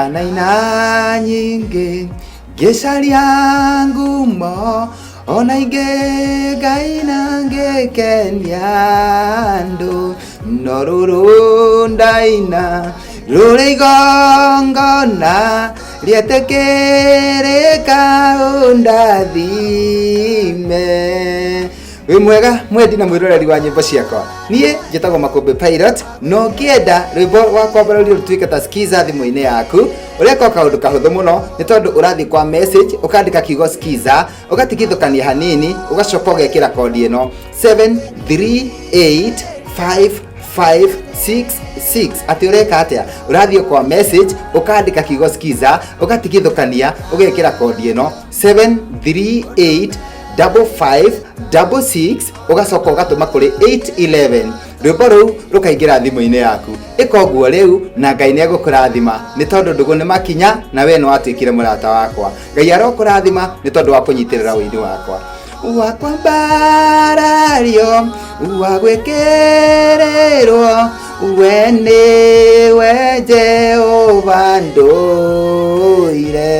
Ndanaina nyingĩ ngĩcaria ngumo, ona ingĩ ngaina ngĩkenia andũ, no rũrũ ndaina rũrĩ igongona rĩetĩkĩrĩka, ũndathime. Wĩ mwega mwendi na mwĩroreri wa nyĩmbo ciakwa, niĩ njĩtagwo Makũmbĩ Pilot. Na ũngĩenda rwĩmbo rwa kwambarario rũtuĩke ta skiza thimũ-inĩ yaku, ũreka o kaũndũ kahũthũ mũno, nĩ tondũ ũrathiĩ kwa message, ũkandĩka kiugo skiza, ũgatigithũkania hanini, ũgacoka ũgekĩra kondi ĩno 7385566. Atĩ ũreka atĩa? Ũrathiĩ kwa message, ũkandĩka kiugo skiza, ũgatigithũkania, ũgekĩra kondi ĩno 738 5566, ũgacoka ũgatũma kũrĩ 811. Rwĩmbo rũu rũkaingĩra thimũ-inĩ yaku. Ĩka ũguo rĩu na Ngai nĩ egũkũrathima, nĩ tondũ ndũgũ nĩ makinya na we nĩ watuĩkire mũrata wakwa. Ngai arokũrathima nĩ tondũ wa kũnyitĩrĩra ũini wakwa wa kwambarario, wa gwĩkĩrĩrwo. We nĩwe Jehova ndũire.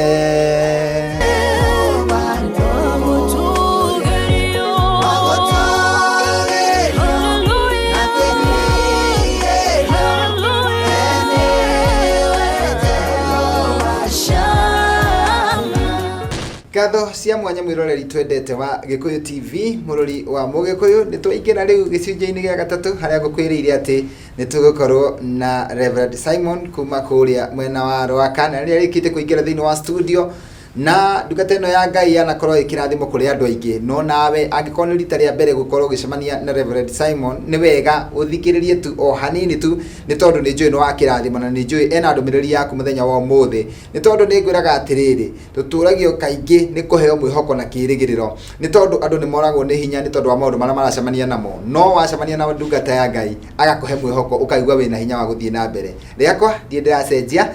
Ngatho cia mwanya mwĩroreri twendete wa Gĩkũyũ TV, mũrori wa Mũgĩkũyũ. Nĩ twaingĩra rĩu gĩcunjĩ-inĩ gĩa gatatũ, harĩa ngũkwĩrĩire atĩ nĩ tũgũkorwo na Reverend Simon kuma kũrĩa mwena wa Rwaka, na nĩ arĩkĩtie kũingĩra thĩinĩ wa studio. Na ndungata ĩno ya Ngai yanakorwo ĩkĩrathimo kũrĩ andũ aingĩ. No nawe angĩkorwo nĩ rita rĩa mbere gũkorwo ũgĩcemania na Reverend Simon, nĩ wega ũthikĩrĩrie tu o hanini tu, nĩ tondũ nĩ njũĩ nĩ wakĩrathimo na nĩ njũĩ ena ndũmĩrĩri yaku mũthenya wa ũmũthĩ. Nĩ tondũ nĩ ngwĩraga atĩrĩrĩ, tũtũragio kaingĩ nĩ kũheo mwĩhoko na kĩrĩgĩrĩro, nĩ tondũ andũ nĩ moragwo nĩ hinya nĩ tondũ wa maũndũ marĩa maracemania namo. No wacemania na ndungata ya Ngai, agakũhe mwĩhoko, ũkaigua wĩna hinya wa gũthiĩ na mbere. Rĩakwa ndiĩ ndĩracenjia,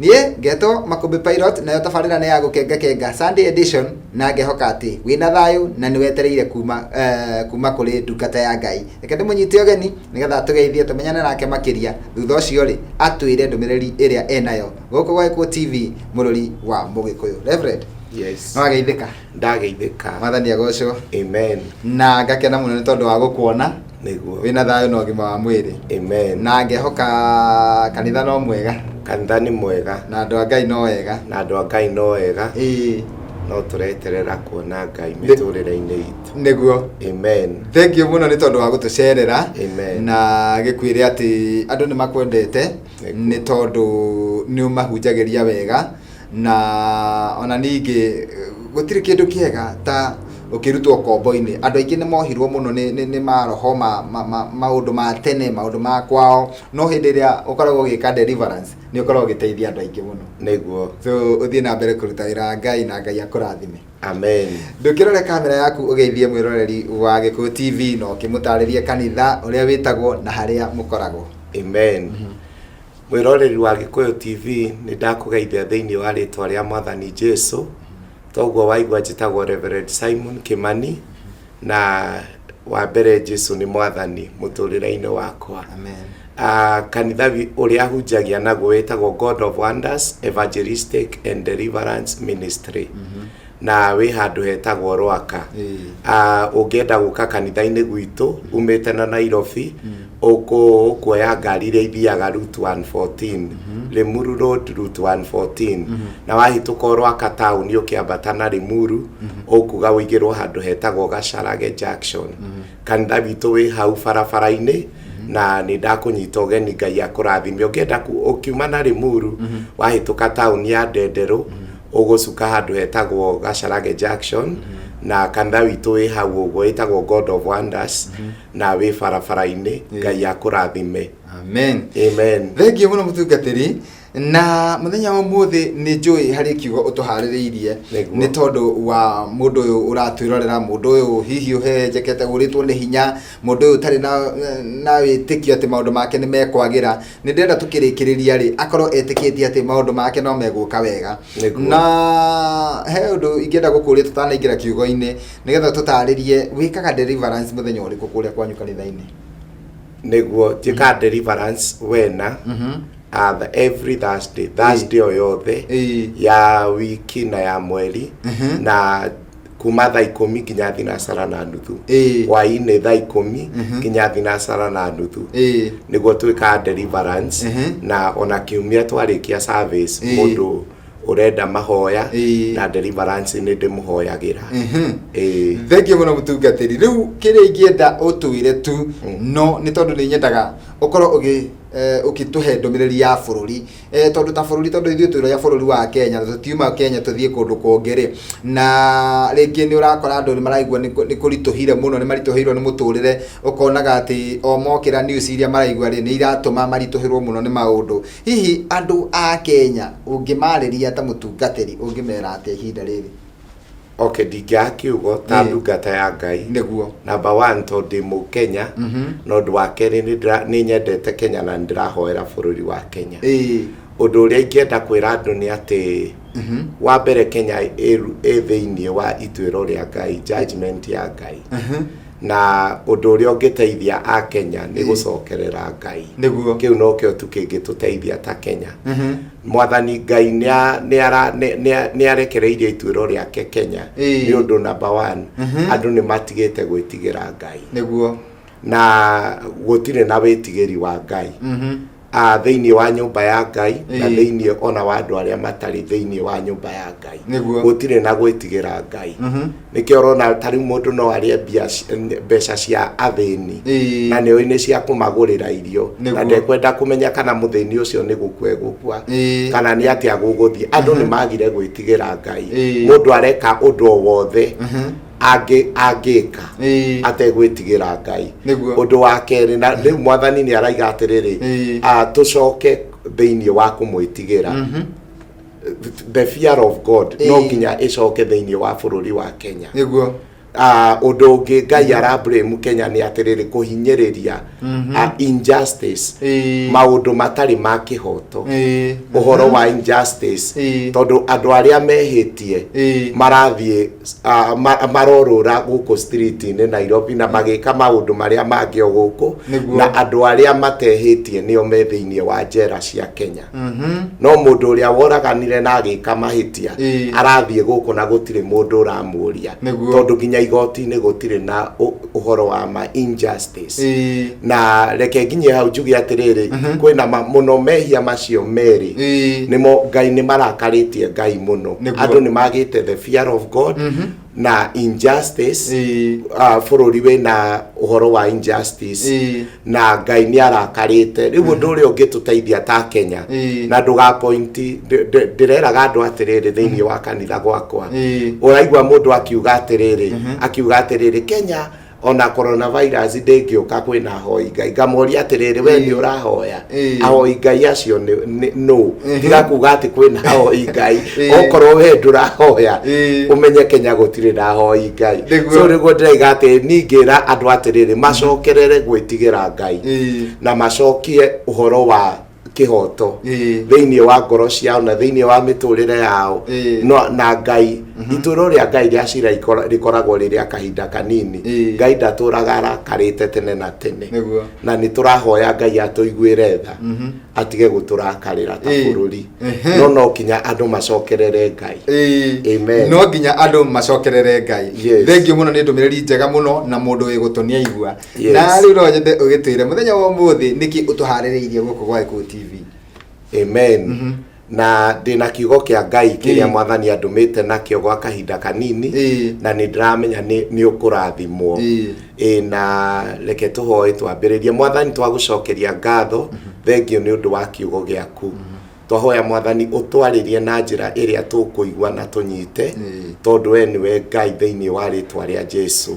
niĩ ngetwo Makũmbĩ Pilot, nayo tabarĩra nĩ ya Gũkengakenga Sunday Edition, na ngehoka atĩ wĩna thayũ na nĩ wetereire kuma kũrĩ ndungata ya Ngai. Reke ndĩmũnyite ũgeni nĩgetha atũgeithie, tũmenyane nake makĩria. Thutha ũcio rĩ, atwĩre ndũmĩrĩri ĩrĩa enayo gũkũ gwa Gĩkũyũ TV, mũrũri wa Mũgĩkũyũ. Reverend, Yes. no wageithĩka? Ndageithĩka. Mwathani agocwo. Amen. Na ngakena mũno nĩ tondũ wa gũkuona. Nĩguo. Wĩna thayũ na ũgima wa mwĩrĩ. Amen. Na ngehoka kanitha no mwega. Kanitha nĩ mwega. Na andũ a Ngai no wega. Na andũ a Ngai no wega. Ĩĩ. No tũreterera kuona Ngai mĩtũrĩre-inĩ itũ. Nĩguo. Amen. Thank you mũno nĩ tondũ wa gũtũcerera. Amen. Na gĩkwĩre atĩ andũ nĩ makwendete nĩ tondũ nĩ ũmahunjagĩria wega, na ona ningĩ gũtirĩ kĩndũ kĩega ta ũkĩrutwo kombo-inĩ. Andũ aingĩ nĩ mohirwo mũno nĩ maroho ma maũndũ ma tene, maũndũ ma kwao, no hĩndĩ ĩrĩa ũkoragwo ũgĩka deliverance nĩ ũkoragwo ũgĩteithia andũ aingĩ mũno. Nĩguo. So ũthiĩ na mbere kũruta wĩra wa Ngai na Ngai akũrathime. Amen. Ndũkĩrore kamera yaku, ũgeithie mwĩroreri wa Gĩkũyũ TV na ũkĩmũtarĩrie kanitha ũrĩa wĩtagwo na harĩa mũkoragwo. Amen. Mwĩroreri wa Gĩkũyũ TV, nĩ ndakũgeithia thĩinĩ wa rĩtwa rĩa Mwathani Jesu. Toguo waigua, njĩtagwo Reverend Simon Kimani, na wa mbere, Jesu nĩ Mwathani mũtũrĩre-inĩ wakwa. Amen. Kanitha ũrĩa hunjagia naguo wĩtagwo God of Wonders Evangelistic and Deliverance Ministry, na wĩ handũ hetagwo Rwaka. Ũngĩenda gũka kanitha-inĩ gwitũ umĩte na Nairobi, ũkuoya ngari iria ithiaga Route 114, Limuru Road, Route 114, na wahĩtũka o Rwaka taũni ũkĩambata na Limuru, ũkuga ũigĩrwo handũ hetagwo Gacarage Junction. Kanitha witũ wĩ hau barabara-inĩ, na nĩ ndakũnyita ũgeni. Ngai akũrathime. Ũngĩenda ũkiuma na Limuru, wahĩtũka taũni ya Ndenderũ, ũgũcuka handũ hetagwo Gacarage Junction, na kanitha witũ wĩ hau ũguo, wĩtagwo God of Wonders, na wĩ barabara-inĩ. Ngai akũrathime. Amen. Amen. Thengiũ mũno, mũtungatĩri. Na mũthenya wa ũmũthĩ nĩ njũĩ harĩ kiugo ũtũharĩrĩirie. Nĩguo. Nĩ tondũ wa mũndũ ũyũ ũratwĩrorera, mũndũ ũyũ hihi ũhehenjekete, ũrĩtwo nĩ hinya, mũndũ ũyũ ũtarĩ na wĩtĩkio atĩ maũndũ make nĩ mekwagĩra. Nĩ ndĩrenda tũkĩrĩkĩrĩria rĩ, akorwo etĩkĩtie atĩ maũndũ make no megũka wega. Nĩguo. Na he ũndũ ingĩenda gũkũria tũtanaingĩra kiugo-inĩ, nĩgetha tũtarĩrie wĩkaga deliverance mũthenya ũrĩkũ kũrĩa kwanyu kanitha-inĩ. Nĩguo, njĩkaga deliverance wena. Every Thursday, Thursday o yothe ya wiki na ya mweri, na kuma thaa 10 nginya 6:30, hwainĩ thaa 10 nginya 6:30, nĩguo twĩkaga deliverance. Na ona kiumia twarĩkia service, mũndũ ũrenda mahoya na deliverance, nĩ ndĩmũhoyagĩra. Ĩĩ. Thengiũ mũno, mũtungatĩri. Rĩu kĩrĩa ingĩenda ũtwĩre tu, no nĩ tondũ nĩ nyendaga ũkorwo ũgĩtũhe ndũmĩrĩri ya bũrũri, tondũ ta bũrũri, tondũ ithuĩ twĩroya bũrũri wa Kenya na tũtiuma Kenya tũthiĩ kũndũ kũngĩ rĩ, na rĩngĩ nĩ ũrakora andũ nĩ maraigua nĩ kũritũhire mũno, nĩ maritũhĩirwo nĩ mũtũrĩre, ũkonaga atĩ o mokĩra news iria maraigua rĩ, nĩ iratũma maritũhĩrwo mũno nĩ maũndũ. Hihi andũ a Kenya ũngĩmarĩria ta mũtungatĩri, ũngĩmera atĩa ihinda rĩrĩ? Okay, ndingĩaga kiugo ta ndungata ya Ngai. Number one, tondũ ndĩ Mũkenya, na ũndũ wa kerĩ, nĩ nyendete Kenya na nĩ ndĩrahoera bũrũri wa Kenya. Ũndũ ũrĩa ingĩenda kwĩra andũ nĩ atĩ, wa mbere, Kenya ĩ thĩinĩ wa ituĩro rĩa Ngai, judgment ya Ngai, na ũndũ ũrĩa ũngĩteithia a Kenya nĩ gũcokerera Ngai. Kĩu nokĩo tu kĩngĩtũteithia ta Kenya. Mwathani Ngai nĩ arekereirie ituĩro rĩake Kenya, nĩ ũndũ number one, andũ nĩ matigĩte gwĩtigĩra Ngai, na gũtirĩ na wĩtigĩri wa Ngai thĩinĩ wa nyũmba ya Ngai na thĩinĩ ona wa andũ arĩa matarĩ thĩinĩ wa nyũmba ya Ngai. Gũtirĩ na gwĩtigĩra Ngai. Nĩkĩo ũrona ta rĩu mũndũ no arĩe mbeca cia athĩni na nĩ nĩ cia kũmagũrĩra irio, na ndekwenda kũmenya kana mũthĩni ũcio nĩ gũkua egũkua kana nĩ atĩa gũgũthiĩ. Andũ nĩ magire gwĩtigĩra Ngai. Mũndũ areka ũndũ o wothe angĩka ategwĩtigĩra Ngai. Ũndũ wa kerĩ, na rĩu Mwathani nĩ araiga atĩrĩrĩ, tũcoke thĩinĩ wa kũmwĩtigĩra, the fear of God, no nginya ĩcoke thĩinĩ wa bũrũri wa Kenya. Ũndũ ũngĩ Ngai arablame Kenya nĩ atĩrĩrĩ, kũhinyĩrĩria, injustice, maũndũ matarĩ ma kĩhoto, ũhoro wa injustice, tondũ andũ arĩa mehĩtie marathiĩ marorũra gũkũ street-inĩ Nairobi na magĩka maũndũ marĩa mangĩ o gũkũ, na andũ arĩa matehĩtie nĩo me thĩinĩ wa njera cia Kenya. No mũndũ ũrĩa woraganire na agĩka mahĩtia arathiĩ gũkũ na gũtirĩ mũndũ ũramũria, tondũ nginya igoti-inĩ gũtirĩ na ũhoro wa ma injustice. Na reke nginyie hau njuge atĩrĩrĩ, kwĩna mũno mehia macio merĩ nĩmo Ngai nĩ marakarĩtie Ngai mũno. Andũ nĩ magĩte the fear of God na injustice. Bũrũri wĩna ũhoro wa injustice, na Ngai nĩ arakarĩte. Rĩu ũndũ ũrĩa ũngĩtũteithia ta Kenya, na ndũgapointi, ndĩreraga andũ atĩrĩrĩ thĩinĩ wa kanitha gwakwa, ũraigua mũndũ akiuga atĩrĩrĩ, Kenya ona coronavirus ndĩngĩũka, kwĩna ahoi Ngai. Ngamoria atĩrĩrĩ, we nĩ ũrahoya? Ahoi Ngai acio nĩ no tiga kuga atĩ kwĩna ahoi Ngai. Okorwo we ndũrahoya, ũmenye Kenya gũtirĩ na ahoi Ngai. So nĩguo ndĩraiga atĩ ningĩra andũ atĩrĩrĩ, macokerere gwĩtigĩra Ngai na macokie ũhoro wa kĩhoto thĩinĩ wa ngoro ciao na thĩinĩ wa mĩtũrĩre yao. No, na Ngai, itũũro rĩa Ngai rĩa cira rĩkoragwo rĩ rĩa kahinda kanini. Ngai ndatũraga arakarĩte tene na tene. Na nĩ tũrahoya Ngai atũiguĩre tha, atige gũtũrakarĩra ta bũrũri. No kinya andũ macokerere Ngai. Amen. No nginya andũ macokerere Ngai. Yes. Thengiũ mũno, nĩ ndũmĩrĩri njega mũno, na mũndũ wĩ gũtũ nĩ aigua. Yes. Na rĩu no nyende ũgĩtwĩre mũthenya wa ũmũthĩ nĩkĩ ũtũharĩrĩirie gũkũ gwa Gĩkũyũ TV. Amen. Na ndĩna kiugo kĩa Ngai kĩrĩa Mwathani andũmĩte nakĩo gwa kahinda kanini, na nĩ ndĩramenya nĩ ũkũrathimwo. Ĩ, na reke tũhoe twambĩrĩrie. Mwathani, twagũcokeria ngatho, thengiũ nĩ ũndũ wa kiugo gĩaku. Twahoya, Mwathani, ũtwarĩrie na njĩra ĩrĩa tũkũigua na tũnyite, tondũ we nĩwe Ngai. Thĩinĩ wa rĩtwa rĩa Jesu,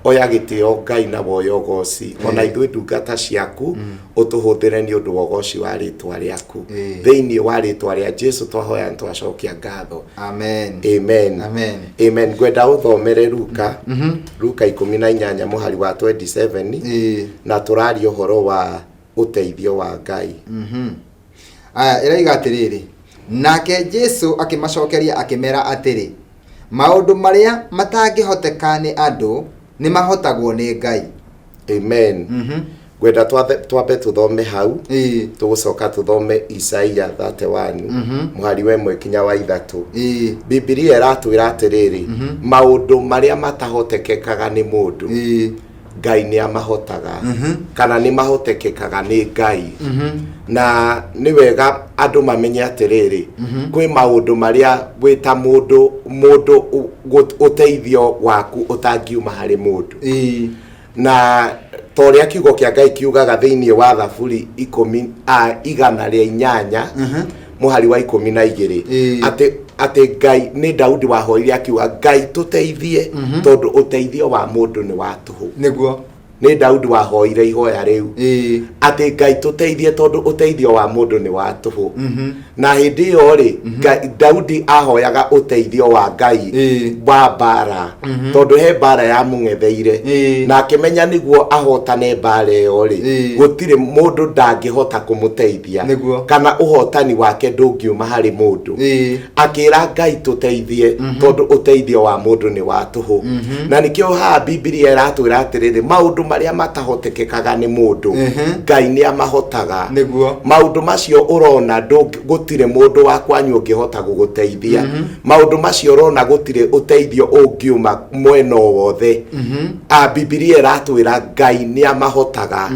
oya gĩtĩo, Ngai, na woya ũgoci. Ona ithuĩ ndungata ciaku, ũtũhũthĩre nĩ ũndũ wa ũgoci wa rĩtwa rĩaku. Thĩinĩ wa rĩtwa rĩa Jesu twahoya na twacokia ngatho. Amen. Amen. Amen. Amen. Ngwenda ũthomere Luka 18 mũhari wa 27, na tũraria ũhoro wa ũteithio wa Ngai. Aya, ĩroiga atĩrĩrĩ, nake Jesu akĩmacokeria akĩmera atĩrĩ, maũndũ marĩa matangĩhoteka nĩ andũ nĩ mahotagwo nĩ Ngai. Amen. Ngwenda twambe tũthome hau. Tũgũcoka tũthome Isaia 31 mũhari wa 1 kinya wa 3. Bibilia ĩratwĩra atĩrĩrĩ, maũndũ marĩa matahotekekaga nĩ mũndũ, Ngai nĩ amahotaga, kana nĩ mahotekekaga nĩ Ngai. Na nĩ wega andũ mamenye atĩrĩrĩ, kwĩ maũndũ marĩa wĩ ta mũndũ, mũndũ ũteithio waku ũtangiuma harĩ mũndũ. Na ta ũrĩa kiugo kĩa Ngai kiugaga thĩinĩ wa Thaburi ikũmi a 108 mũhari wa 12, atĩ Ngai nĩ Daudi wahoire akiuga, Ngai tũteithie, tondũ ũteithio wa mũndũ nĩ wa tũhũ. Nĩ Daudi wahoire ihoya rĩu, atĩ Ngai tũteithie, tondũ ũteithio wa mũndũ nĩ wa tũhũ. Na hĩndĩ ĩyo rĩ, Daudi ahoyaga ũteithio wa Ngai wa mbara, tondũ he mbara yamũng'etheire, na akĩmenya nĩguo ahotane mbara ĩyo rĩ, gũtirĩ mũndũ ndangĩhota kũmũteithia, kana ũhotani wake ndũngiuma harĩ mũndũ. Akĩra Ngai tũteithie, tondũ ũteithio wa mũndũ nĩ wa tũhũ. Na nĩkĩo haha Bibilia ĩratwĩra atĩrĩrĩ, maũndũ marĩa matahotekekaga nĩ mũndũ, Ngai nĩ amahotaga. Maũndũ macio ũrona gũtirĩ mũndũ wa kwanyu ũngĩhota gũgũteithia, maũndũ macio ũrona gũtirĩ ũteithio ũngiuma mwena o wothe, a Bibilia ĩratwĩra Ngai nĩ amahotaga.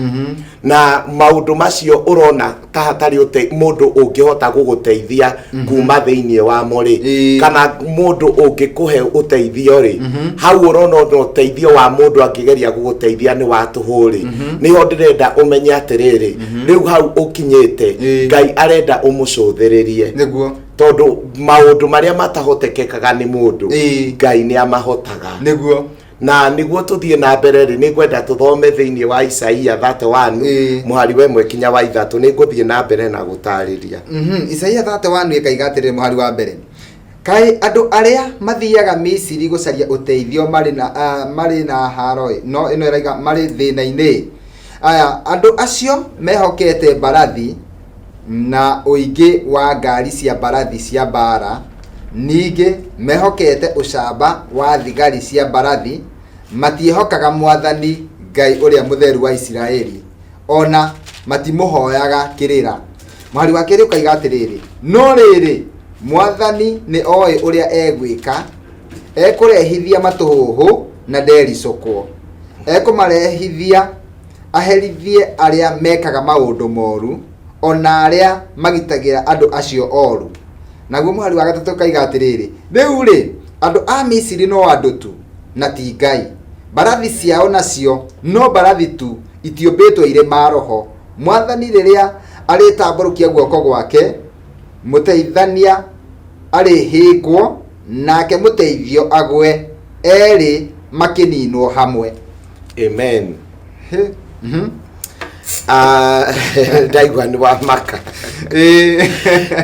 Na maũndũ macio ũrona ta hatarĩ mũndũ ũngĩhota gũgũteithia kuma thĩinĩ wamo rĩ, kana mũndũ ũngĩkũhe ũteithio rĩ, hau ũrona ona ũteithio wa mũndũ angĩgeria gũgũteithia nĩ wa tũhũ rĩ, nĩho ndĩrenda ũmenye atĩrĩrĩ, rĩu hau ũkinyĩte, Ngai arenda ũmũcũthĩrĩrie, tondũ maũndũ marĩa matahotekekaga nĩ mũndũ, Ngai nĩ amahotaga. Na nĩguo tũthiĩ na mbere rĩ, nĩ ngwenda tũthome thĩinĩ wa Isaia 31 mũhari wa 1 kinya wa 3. Nĩ ngũthiĩ na mbere na gũtarĩria. Isaia 31 ĩkaiga atĩrĩrĩ, mũhari wa mbere: Kaĩ andũ arĩa mathiaga Misiri gũcaria ũteithio marĩ na haro no ĩno ĩraiga marĩ thĩna-inĩ. Aya andũ acio mehokete mbarathi na ũingĩ wa ngari cia mbarathi cia mbaara, ningĩ mehokete ũcamba wa thigari cia mbarathi, matiĩhokaga Mwathani Ngai Ũrĩa Mũtheru wa Isiraeli, o na matimũhooyaga kĩrĩra. Mũhari wa kerĩ ũkaiga atĩrĩrĩ, no rĩrĩ, Mwathani nĩ oĩ ũrĩa egwĩka, ekũrehithia matũhũhũ na ndericũkwo, ekũmarehithia aherithie arĩa mekaga maũndũ moru, o na arĩa magitagĩra andũ acio oru. Naguo mũhari wa gatatũ ũkaiga atĩrĩrĩ, rĩu-rĩ, andũ a Misiri no andũ tu, na ti Ngai. Mbarathi ciao nacio no mbarathi tu, itiũmbĩtwo irĩ maroho. Mwathani rĩrĩa arĩtambũrũkia guoko gwake, mũteithania arĩhĩngwo, nake mũteithio agwe, erĩ makĩninwo hamwe. Amen. Ah, ndaigua nĩ wamaka,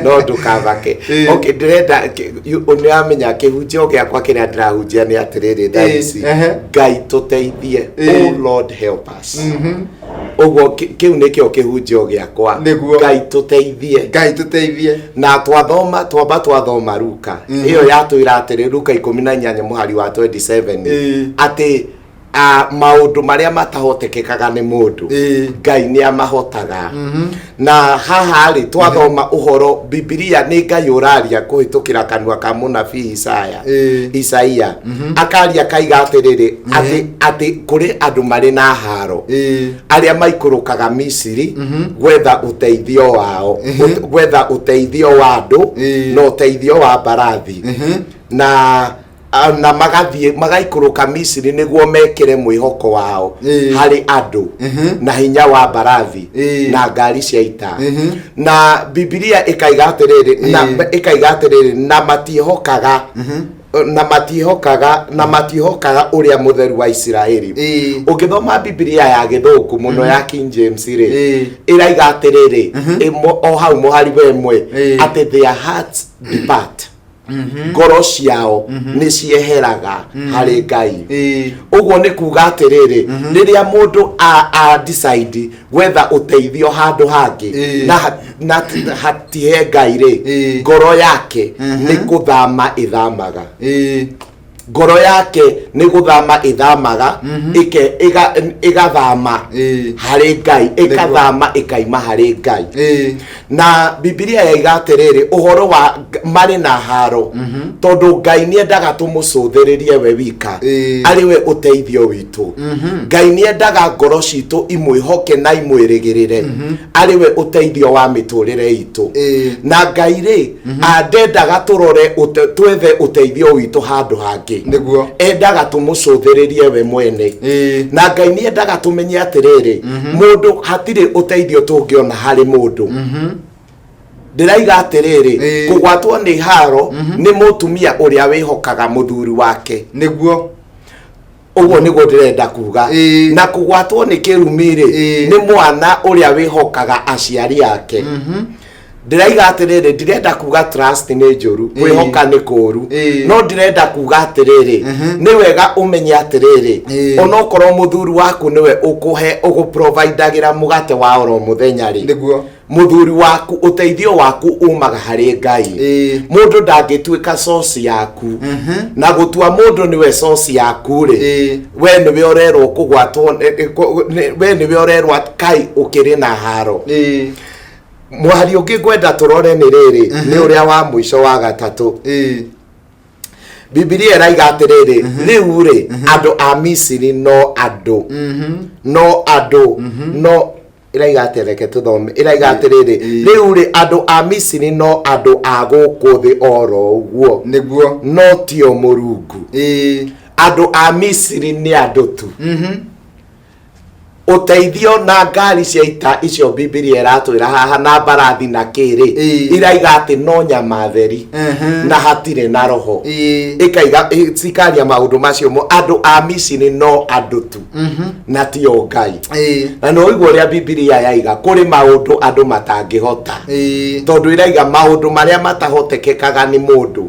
no ndũkamake. Okay, ndĩrenda nĩ wamenya kĩhunjio gĩakwa kĩrĩa ndĩrahunjia nĩ atĩrĩrĩ thaa ici, Ngai tũteithie, oh Lord help us. Ũguo kĩu nĩkĩo kĩhunjio gĩakwa. Ngai tũteithie. Ngai tũteithie. Na twathoma, twamba twathoma Luka ĩyo yatwĩra atĩrĩ, Luka 18 mũhari wa 27, atĩ maũndũ marĩa matahotekekaga nĩ mũndũ, Ngai nĩ amahotaga. Na haha rĩ, twathoma ũhoro Bibilia nĩ Ngai ũraria kũhĩtũkĩra kanua ka mũnabii Isaya, Isaia akaria akaiga atĩrĩrĩ, atĩ kũrĩ andũ marĩ na haro, arĩa maikũrũkaga Misiri gwetha ũteithio wao, gwetha ũteithio wa andũ na ũteithio wa mbarathi, na magathiĩ magaikũrũka Misiri nĩguo mekĩre mwĩhoko wao harĩ andũ na hinya wa mbarathi na ngari cia ita. Na Bibilia ĩkaiga atĩrĩrĩ, na ĩkaiga atĩrĩrĩ, na matiĩhokaga Ũrĩa Mũtheru wa Isiraeli. Ũngĩthoma Bibilia ya Gĩthũngũ mũno ya King James rĩ, ĩraiga atĩrĩrĩ, o hau mũhari wa 1, atĩ their hearts depart, ngoro ciao nĩ cieheraga harĩ Ngai. Ũguo nĩ kuga atĩrĩrĩ, rĩrĩa mũndũ a decide gwetha ũteithio handũ hangĩ na hatihe Ngai rĩ, ngoro yake nĩ kũthama ĩthamaga. Ngoro yake nĩ gũthama ĩthamaga, ĩgathama harĩ Ngai, ĩkathama ĩkaima harĩ Ngai. Na Bibilia yaiga atĩrĩrĩ, ũhoro wa marĩ na haro, tondũ Ngai nĩ endaga tũmũcũthĩrĩrie we wika, arĩ we ũteithio witũ. Ngai nĩ endaga ngoro citũ imwĩhoke na imwĩrĩgĩrĩre, arĩ we ũteithio wa mĩtũrĩre itũ. Na Ngai rĩ, ndendaga tũrore twethe ũteithio witũ handũ hangĩ. Endaga tũmũcũthĩrĩrie we mwene. Na Ngai nĩ endaga tũmenye atĩrĩrĩ, mũndũ, hatirĩ ũteithio tũngĩona harĩ mũndũ. Ndĩraiga atĩrĩrĩ, kũgwatwo nĩ haro nĩ mũtumia ũrĩa wĩhokaga mũthuri wake. Ũguo nĩguo ndĩrenda kuga. Na kũgwatwo nĩ kĩrumi-rĩ, nĩ mwana ũrĩa wĩhokaga aciari ake. Ndĩraiga atĩrĩrĩ, ndirenda kuga trust nĩ njũru, kwĩhoka nĩ kũũru, no ndĩrenda kuga atĩrĩrĩ, nĩ wega ũmenye atĩrĩrĩ, onokorwo mũthuri waku nĩwe ũkũhe, ũgũprovidagĩra mũgate wa oro mũthenya rĩ, mũthuri waku, ũteithio waku umaga harĩ Ngai. Mũndũ ndangĩtuĩka source yaku. Na gũtua mũndũ nĩwe source yaku rĩ, we nĩwe ũrerwo kũgwatwo, we nĩwe ũrerwo kai ũkĩrĩ na haro. Mũhari ũngĩ ngwenda tũrore nĩ rĩrĩ, nĩ ũrĩa wa mũico wa gatatũ. Bibilia ĩraiga atĩrĩrĩ, rĩu rĩ, andũ a Misiri no andũ, no andũ, no ĩraiga atĩ, reke tũthome, ĩraiga atĩrĩrĩ, rĩu rĩ, andũ a Misiri no andũ a gũkũ thĩ oro ũguo, no tio Mũrungu. Andũ a Misiri nĩ andũ tu. Ũteithio na ngari cia ita icio Bibilia ĩratwĩra haha, na mbarathi na kĩrĩ, iraiga atĩ no nyama theri, na hatirĩ na roho. Ĩkaiga cikaria maũndũ macio andũ a Misiri no andũ tu na tio Ngai. Na no ũigua ũrĩa Bibilia yaiga, kũrĩ maũndũ andũ matangĩhota, tondũ ĩraiga maũndũ marĩa matahotekekaga nĩ mũndũ,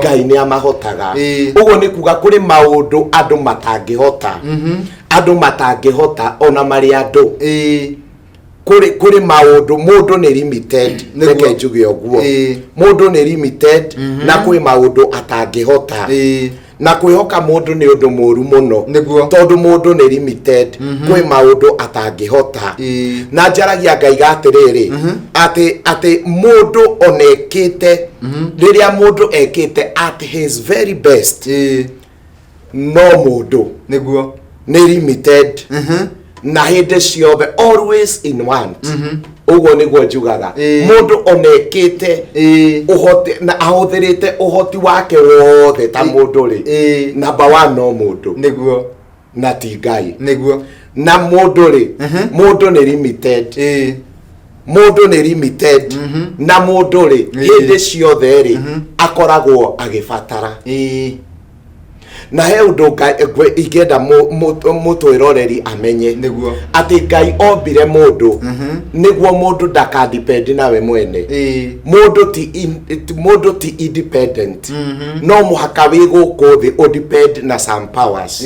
Ngai nĩ amahotaga. Ũguo nĩ kuga kũrĩ maũndũ andũ matangĩhota, andũ matangĩhota ona marĩ andũ. Kũrĩ maũndũ mũndũ nĩ limited. Reke njuge ũguo. Mũndũ nĩ limited, na kwĩ maũndũ atangĩhota. Na kwĩhoka mũndũ nĩ ũndũ mũru mũno, tondũ mũndũ nĩ limited, kwĩ maũndũ atangĩhota. Na njaragia ngaiga atĩrĩrĩ, atĩ mũndũ ona ekĩte, rĩrĩa mũndũ ekĩte at his very best, no mũndũ nĩ limited, na hĩndĩ ciothe always in want. Ũguo nĩguo njugaga. Mũndũ ona ekĩte ũhoti na ahũthĩrĩte ũhoti wake wothe ta mũndũ rĩ, number one no mũndũ, na ti Ngai. Na mũndũ rĩ, mũndũ nĩ limited. Mũndũ nĩ limited, na mũndũ rĩ, hĩndĩ ciothe rĩ, akoragwo agĩbatara. Na he ũndũ ingĩenda mũtwĩroreri amenye, atĩ Ngai ombire mũndũ nĩguo mũndũ ndakadepend nawe mwene. Mũndũ ti independent. No mũhaka wĩ gũkũ thĩ ũdepend na some powers,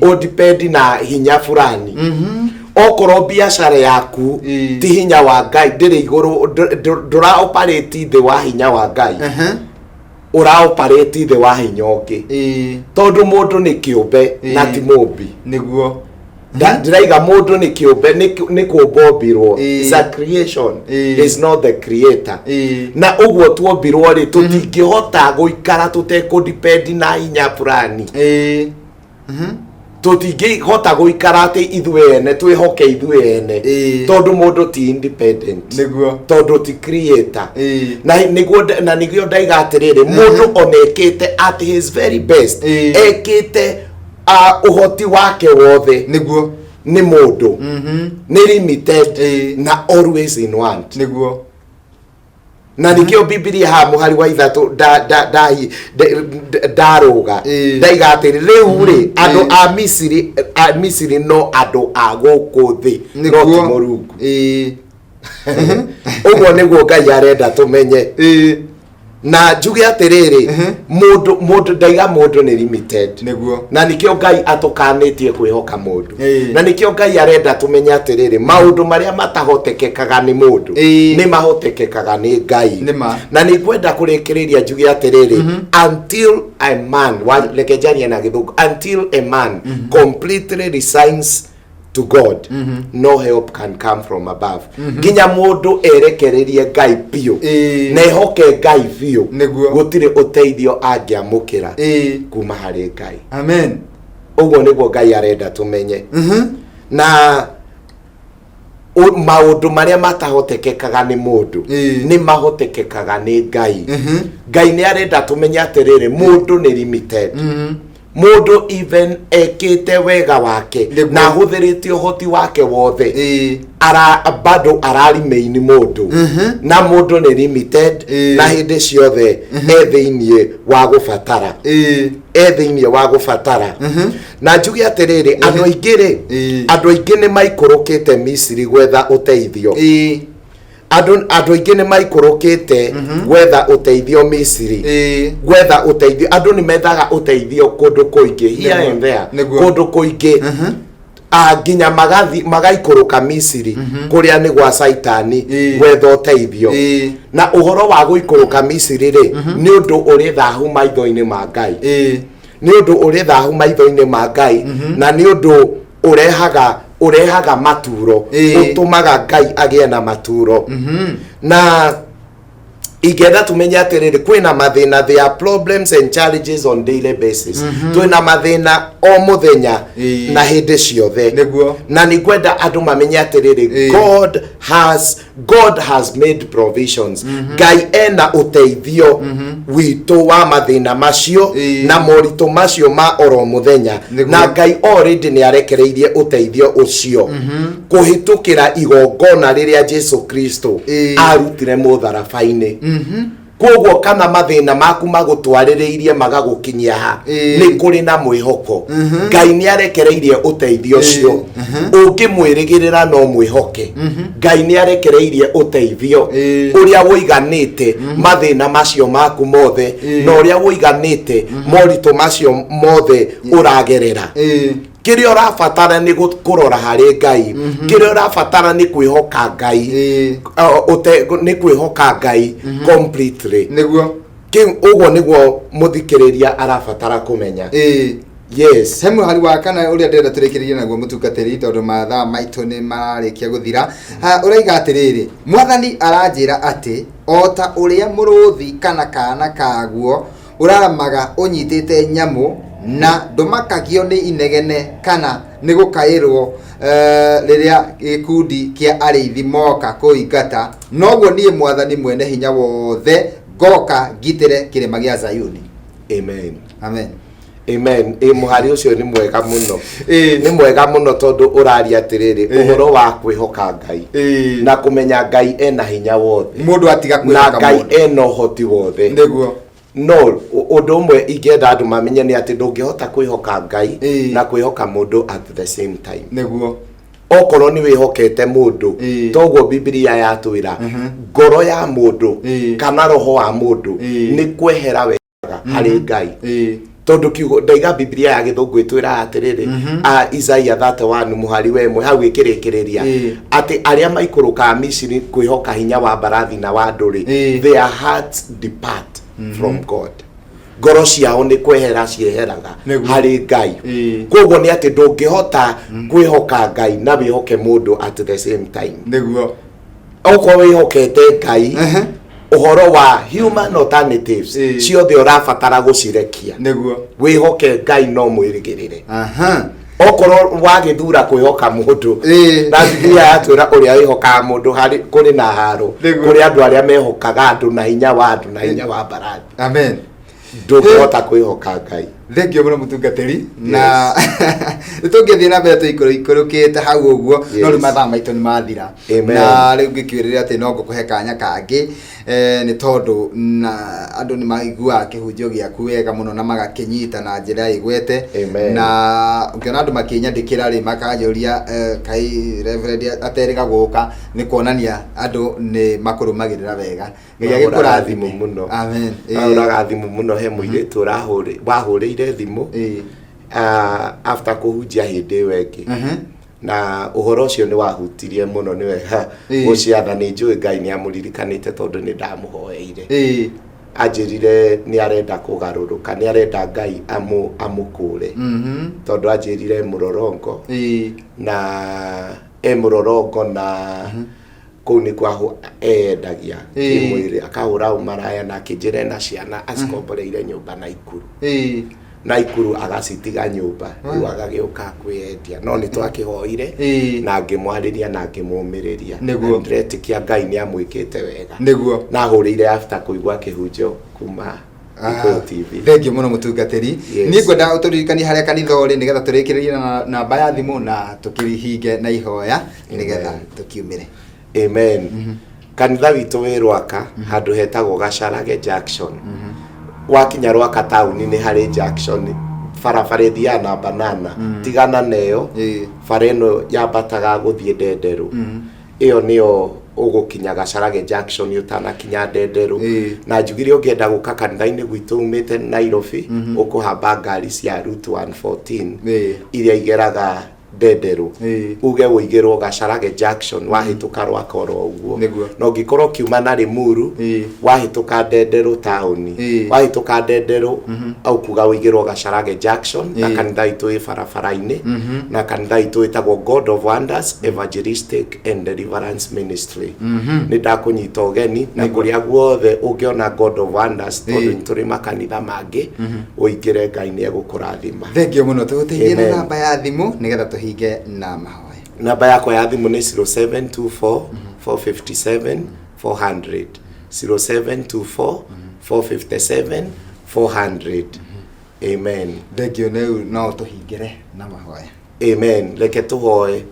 ũdepend na hinya fulani. Okorwo biacara yaku ti hinya wa Ngai, ndĩrĩ igũrũ, ndũra operate thĩ wa hinya wa Ngai, ũra operate thĩ wa hinya ũngĩ, tondũ mũndũ nĩ kĩũmbe na ti mũmbi. Ndĩraiga mũndũ nĩ kĩũmbe, nĩ kũmbwo ombirwo. Is a creation, is not the creator. Na ũguo tuombirwo rĩ, tũtingĩhota gũikara tũtekũdepend na hinya fulani. Tũtingĩhota gũikara atĩ ithuĩ ene twĩhoke ithuĩ ene, tondũ mũndũ ti independent, tondũ ti creator. Na nĩguo ndaiga atĩrĩrĩ, mũndũ ona ekĩte at his very best, ekĩte ũhoti wake wothe, nĩ mũndũ, nĩ limited, na always in want. Na nĩkĩo Bibilia haha mũhari wa 3 ndarũga, ndaiga atĩ rĩu rĩ, andũ a Misiri no andũ a gũkũ thĩ, no ti Mũrungu. Ũguo nĩguo Ngai arenda tũmenye. Na njuge atĩrĩrĩ, mũndũ ndaiga mũndũ nĩ limited. Na nĩkĩo Ngai atũkanĩtie kwĩhoka mũndũ. Na nĩkĩo Ngai arenda tũmenye atĩrĩrĩ, maũndũ marĩa matahotekekaga nĩ mũndũ nĩ mahotekekaga nĩ Ngai. Nĩ ma. Na nĩ ngwenda kũrĩkĩrĩria njuge atĩrĩrĩ, until a man reke njarie na Gĩthũngũ, until a man completely resigns to God, no help can come from above. Nginya mũndũ erekererie Ngai biũ na ehoke Ngai biũ, gũtirĩ ũteithio angĩamũkĩra kuma harĩ Ngai. Amen. Ũguo nĩguo Ngai arenda tũmenye. Na maũndũ marĩa matahotekekaga nĩ mũndũ nĩ mahotekekaga nĩ Ngai. Ngai nĩ arenda tũmenye atĩrĩrĩ, mũndũ nĩ limited. Mũndũ even ekĩte wega wake na ahũthĩrĩte ũhoti wake wothe, ara bado araremain mũndũ, na mũndũ nĩ limited. Na hĩndĩ ciothe e thĩiniĩ wa gũbatara, e thĩiniĩ wa gũbatara. Na njuge atĩrĩrĩ, andũ aingĩ rĩ, andũ aingĩ nĩ maikũrũkĩte Misiri gwetha ũteithio. Andũ aingĩ nĩ maikũrũkĩte gwetha ũteithio Misiri, gwetha ũteithio. Andũ nĩ methaga ũteithio kũndũ kũingĩ, here and there, kũndũ kũingĩ. Nginya magathi magaikũrũka Misiri, kũrĩa nĩ gwa Caitani, gwetha ũteithio. Na ũhoro wa gũikũrũka Misiri rĩ, nĩ ũndũ ũrĩ thahu maitho-inĩ ma Ngai. Nĩ ũndũ ũrĩ thahu maitho-inĩ ma Ngai, na nĩ ũndũ ũrehaga maturo, ũtũmaga Ngai agĩe na maturo. Na ingĩenda tumenye atĩrĩrĩ, kwĩna mathĩna, there are problems and challenges on daily basis. Twĩna mathĩna o mũthenya na hĩndĩ ciothe. Na nĩ ngwenda andũ mamenye atĩrĩrĩ, God has made provisions. Ngai ena ũteithio witũ wa mathĩna macio na moritũ macio ma oro mũthenya. Na Ngai already nĩ arekereirie ũteithio ũcio kũhĩtũkĩra igongona rĩrĩa Jesu Kristo arutire mũtharaba-inĩ. Koguo kana mathĩna maku magũtwarĩrĩirie magagũkinyia ha, nĩ kũrĩ na mwĩhoko. Ngai nĩ arekereirie ũteithio ũcio. Ũngĩmwĩrĩgĩrĩra no mwĩhoke, Ngai nĩ arekereirie ũteithio ũrĩa wũiganĩte mathĩna macio maku mothe na ũrĩa wũiganĩte moritũ macio mothe ũragerera. Kĩrĩa ũrabatara nĩ kũrora harĩ Ngai. Kĩrĩa ũrabatara nĩ kwĩhoka Ngai. Nĩ kwĩhoka Ngai completely. Kĩu ũguo nĩguo mũthikĩrĩria arabatara kũmenya. Yes. He mũhari wa kana ũrĩa ndĩrenda tũrĩkĩrĩrie naguo, mũtungatĩri, tondũ mathaa maitũ nĩ mararĩkia gũthira. Ha, ũraiga atĩrĩrĩ, Mwathani aranjĩra atĩ o ta ũrĩa mũrũthi kana kana kaguo ũraramaga ũnyitĩte nyamũ na ndũmakagio nĩ inegene kana nĩ gũkaĩrwo, rĩrĩa gĩkundi kĩa arĩithi moka kũingata, noguo niĩ Mwathani mwene hinya wothe ngoka ngitĩre kĩrĩma gĩa Zayuni. Amen. Amen. Amen. Ĩ, mũhari ũcio nĩ mwega mũno. Nĩ mwega mũno tondũ ũraria atĩrĩrĩ, ũhoro wa kwĩhoka Ngai na kũmenya Ngai ena hinya wothe. Mũndũ atiga na kwĩhoka Ngai mũndũ. ena ũhoti wothe. No ũndũ ũmwe ingĩenda andũ mamenye nĩ atĩ ndũngĩhota kwĩhoka Ngai na kwĩhoka mũndũ at the same time. Okorwo nĩ wĩhokete mũndũ, toguo Bibilia yatwĩra, ngoro ya mũndũ kana roho wa mũndũ nĩ kwehera wega harĩ Ngai, tondũ kiugo ndaiga Bibilia ya Gĩthũngũ ĩtwĩraga atĩrĩrĩ, Isaia 31 mũhari wa 1 hau ĩkĩrĩkĩrĩria atĩ arĩa maikũrũkaga Misiri kwĩhoka hinya wa mbarathi na wa andũ rĩ, their hearts depart from God. Ngoro ciao nĩ kwehera cieheraga harĩ Ngai. Koguo nĩ atĩ ndũngĩhota kwĩhoka Ngai na wĩhoke mũndũ at the same time. Okorwo wĩhokete Ngai, ũhoro wa human alternatives ciothe ũrabatara gũcirekia, wĩhoke Ngai no mwĩrĩgĩrĩre. Okorwo wagĩthura kwĩhoka mũndũ, na Bibilia yatwĩra ũrĩa wĩhokaga mũndũ harĩ kũrĩ na haro. Kũrĩ andũ arĩa mehokaga andũ na hinya wa andũ na hinya wa mbarathi. Amen. Ndũngĩhota kwĩhoka Ngai. Thengio mũno mũtungatĩri, na nĩ tũngĩthiĩ na mbere tũikũrũkĩte hau ũguo, no rĩu mathaa maitũ nĩ mathira. Amen. Na rĩu ngĩkwĩrĩra atĩ no ngũkũhe kanya kangĩ, nĩ tondũ na andũ nĩ maiguaga kĩhunjio gĩaku wega mũno na magakĩnyita na njĩra ĩgwete. Amen. Na ũngĩona andũ makĩnyandĩkĩra rĩ, makanjũria, kaĩ Reverend aterĩga gũka, nĩ kuonania andũ nĩ makũrũmagĩrĩra wega. Ngai Ahũraga agĩkũrathime thimũ mũno. Amen. Ahũraga thimũ mũno. He mũirĩtu wahũrĩire thimũ after kũhunjia hĩndĩ ĩyo ĩngĩ, na ũhoro ũcio nĩ wahutirie mũno. Nĩ wega gũciana, nĩ njũĩ Ngai nĩ amũririkanĩte tondũ nĩ ndamũhoeire. Anjĩrire nĩ arenda kũgarũrũka, nĩ arenda Ngai amũkũre, tondũ anjĩrire mũrorongo na e mũrorongo na kũu nĩkuo eyendagia kĩmwĩrĩ, akahũra ũmaraya, na akĩnjĩra ena ciana acikomboreire nyũmba Naikuru. Naikuru agacitiga nyũmba, rĩu agagĩũka kwĩyendia. No nĩ twakĩhoire na ngĩmwarĩria na ngĩmũmĩrĩria. Na ndĩretĩkia Ngai nĩ amwĩkĩte wega. Na ahũrĩire after kũigua kĩhunjio kuma Gĩkũyũ TV. Thengio mũno mũtungatĩri. Niĩ ngwenda ũtũririkanie harĩa kanitha ũrĩ, nĩgetha tũrĩkĩrĩrie na namba ya thimũ na tũkĩhinge na ihoya, nĩgetha tũkiumĩre. Amen. Kanitha witũ wĩ Rwaka, handũ hetagwo Gacarage Junction. Wakinya Rwaka taũni, nĩ harĩ junction, barabara ĩthiaga na banana, tigana na ĩyo. Bara ĩno yambataga gũthiĩ Ndenderũ, ĩyo nĩyo ũgũkinya Gacarage Junction ũtanakinya Ndenderũ. Na njugire ũngĩenda gũka kanitha-inĩ gwitũ umĩte Nairobi, ũkũhamba ngari cia Route 114 iria igeraga Ndenderũ, uge ũigĩrwo Gacarage Junction, wahĩtũka Rwaka oro ũguo. Na ũngĩkorwo ũkiuma na Limuru, wahĩtũka Ndenderũ taũni, wahĩtũka Ndenderũ, ũkuga ũigĩrwo Gacarage Junction, na kanitha itũ ĩ barabara-inĩ. Na kanitha itũ ĩtagwo God of Wonders Evangelistic and Deliverance Ministry. Nĩ ndakũnyita ũgeni, na kũrĩa guothe ũngĩona God of Wonders, tondũ nĩ tũrĩ makanitha mangĩ, ũingĩre, Ngai nĩ egũkũrathima. Thengio mũno. Tũgũteithie na Amen. namba ya thimũ, nĩgetha tũhinge na mahoya. Namba yakwa ya thimũ nĩ 0724 457 400, 0724 457 400. Amen. Thengio. Rĩu no tũhingĩre na mahoya. Amen. Reke tũhoe.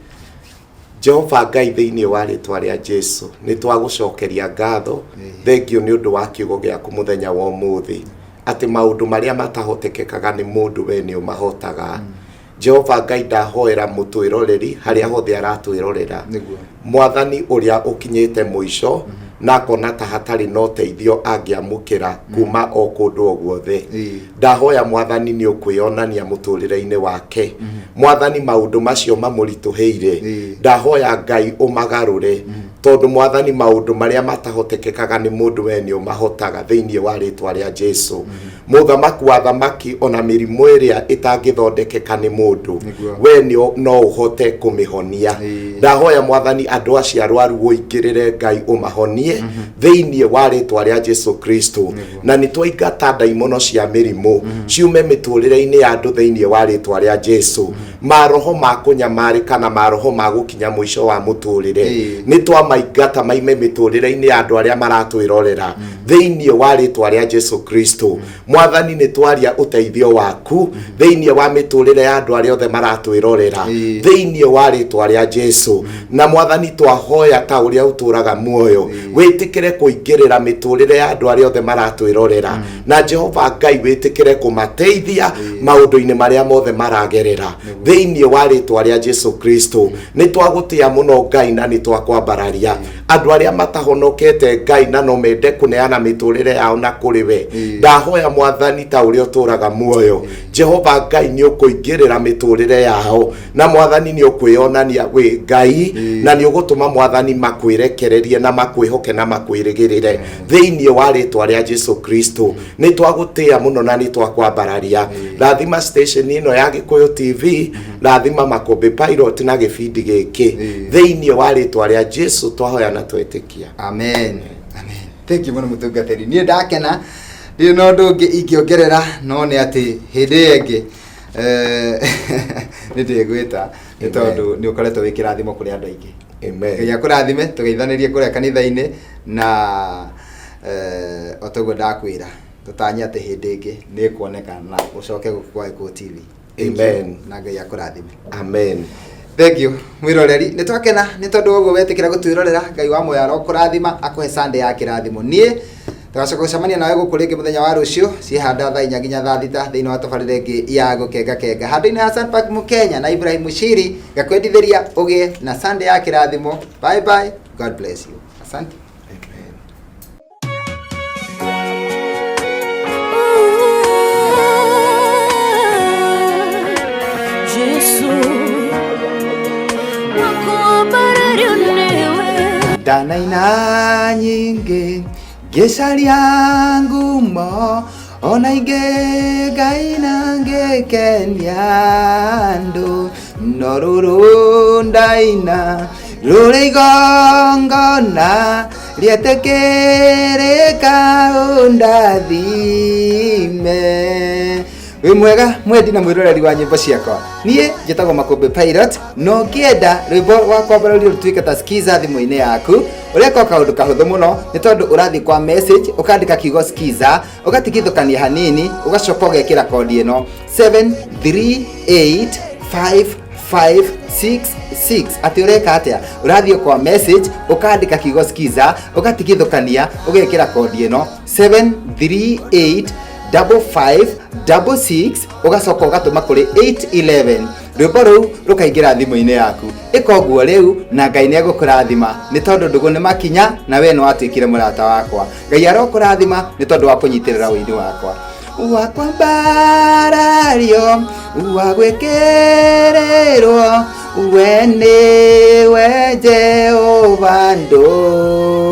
Jehova Ngai, thĩinĩ wa rĩtwa rĩa Jesu, nĩ twagũcokeria ngatho. Thengio nĩ ũndũ wa kiugo gĩaku mũthenya wa ũmũthĩ, atĩ maũndũ marĩa matahotekekaga nĩ mũndũ, we nĩ ũmahotaga. Jehova Ngai, ndahoera mũtwĩroreri harĩa hothe aratwĩrorera, Mwathani, ũrĩa ũkinyĩte mũico na akona ta hatarĩ na ũteithio angĩamũkĩra kuma o kũndũ o guothe, ndahoya Mwathani nĩ ũkwĩonania mũtũrĩre-inĩ wake. Mwathani, maũndũ macio mamũritũhĩire, ndahoya Ngai ũmagarũre, tondũ Mwathani, maũndũ marĩa matahotekekaga nĩ mũndũ, we nĩ ũmahotaga, thĩinĩ wa rĩtwa rĩa Jesu. Mũthamaki wa thamaki, ona mĩrimũ ĩrĩa ĩtangĩthondekeka nĩ mũndũ, we nĩ no ũhote kũmĩhonia. Ndahoya Mwathani, andũ acio arwaru ũingĩrĩre, Ngai, ũmahonie thĩinĩ wa rĩtwa rĩa Jesu Kristo. Na nĩ twaingata ndaimono cia mĩrimũ ciume mĩtũrĩre-inĩ ya andũ thĩinĩ wa rĩtwa rĩa Jesu. Maroho ma kũnyamarĩka na maroho ma gũkinya mũico wa mũtũrĩre, nĩ twamaingata maime mĩtũrĩre-inĩ ya andũ arĩa maratwĩrorera thĩinĩ wa rĩtwa rĩa Jesu Kristo. Mwathani, nĩ twaria ũteithio waku thĩinĩ wa mĩtũrĩre ya andũ arĩa othe maratwĩrorera thĩinĩ wa rĩtwa rĩa Jesu. Na Mwathani, twahoya ta ũrĩa ũtũraga muoyo, wĩtĩkĩre kũingĩrĩra mĩtũrĩre ya andũ arĩa othe maratwĩrorera, na Jehova Ngai, wĩtĩkĩre kũmateithia maũndũ-inĩ marĩa mothe maragerera thĩinĩ wa rĩtwa rĩa Jesu Kristo. Nĩ twagũtĩa mũno Ngai, na nĩ twakwambararia. Andũ arĩa matahonokete, Ngai, na no mende kũneana mĩtũrĩre yao na kũrĩ we, ndahoya Mwathani, ta ũrĩa ũtũraga muoyo, Jehova Ngai, nĩ ũkũingĩrĩra mĩtũrĩre yao, na Mwathani, nĩ ũkwĩonania wĩ Ngai, na nĩ ũgũtũma, Mwathani, makwĩrekererie na makwĩhoke na makwĩrĩgĩrĩre thĩinĩ wa rĩtwa rĩa Jesu Kristo. Nĩ twagũtĩa mũno na nĩ twakwambararia. Rathima station ĩno ya Gĩkũyũ TV, rathima Makũmbĩ Pilot na gĩbindi gĩkĩ, thĩinĩ wa rĩtwa rĩa Jesu twahoya na twetĩkia. Amen, amen. Thank you mũno mũtungatĩri. Niĩ ndakena, ndirĩ na ũndũ ũngĩ ingĩongerera, no nĩ atĩ hĩndĩ ĩyo ĩngĩ nĩ ndĩgwĩta, nĩ tondũ nĩ ũkoretwo wĩ kĩrathimo kũrĩ andũ aingĩ. Amen. Ngai akũrathime. Tũgeithanĩrie kũrĩa kanitha-inĩ, na o toguo ndakwĩra. Tũtanye atĩ hĩndĩ ĩngĩ nĩ ĩkuoneka na ũcoke gũkũ kwa Gĩkũyũ TV. Thank you, Amen. Na Ngai akũrathime. Amen. Thank you mwiroreri, nĩ twakena nĩ tondũ wa ũguo wetĩkĩra gũtwĩrorera. Ngai wa muoyo arokũrathima, akũhe Sunday ya kĩrathimo. Niĩ tũgacoka gũcemania nawe gũkũ rĩngĩ mũthenya wa rũciũ ciĩhanda thaa 4 nginya thaa 6 thĩinĩ wa tabarĩra ĩngĩ ya gũkenga kenga. Handũ-inĩ ha Sunpark Mũkenya na Ibrahim Mushiri, ngakwendithĩria ũgĩe na Sunday ya kĩrathimo. Bye bye, God bless you, asante. Amen. Jesu wakubarari niwe. Ndanaina nyingĩ ngĩcaria ngumo, ona ingĩ ngaina ngĩkenia andũ, no rũrũ ndaina rũrĩ igongona rĩetĩkĩrĩka, ũndathime. Wĩ mwega mwendi na mwĩroreri wa nyĩmbo ciakwa, niĩ njĩtagwo Makũmbĩ Pilot. Na ũngĩenda rwĩmbo rwa kwambarario rũtuĩke ta skiza thimũ-inĩ yaku, ũreka o kaũndũ kahũthũ mũno, nĩ tondũ ũrathiĩ kwa message, ũkandĩka kiugo skiza, ũgatigithũkania hanini, ũgacoka ũgekĩra kodi ĩno 7385566. Atĩ ũreka atĩa? Ũrathiĩ kwa message, ũkandĩka kiugo skiza, ũgatigithũkania, ũgekĩra kodi ĩno 738 5566, ũgacoka ũgatũma kũrĩ 811. Rwĩmbo rũu rũkaingĩra thimũ-inĩ yaku. Ĩka ũguo rĩu na Ngai nĩ egũkũrathima, nĩ tondũ ndũgũ nĩ makinya na we nĩ watuĩkire mũrata wakwa. Ngai arokũrathima nĩ tondũ wa kũnyitĩrĩra ũini wakwa wa kwambarario, wa gwĩkĩrĩrwo, we nĩwe Jehova ndũire.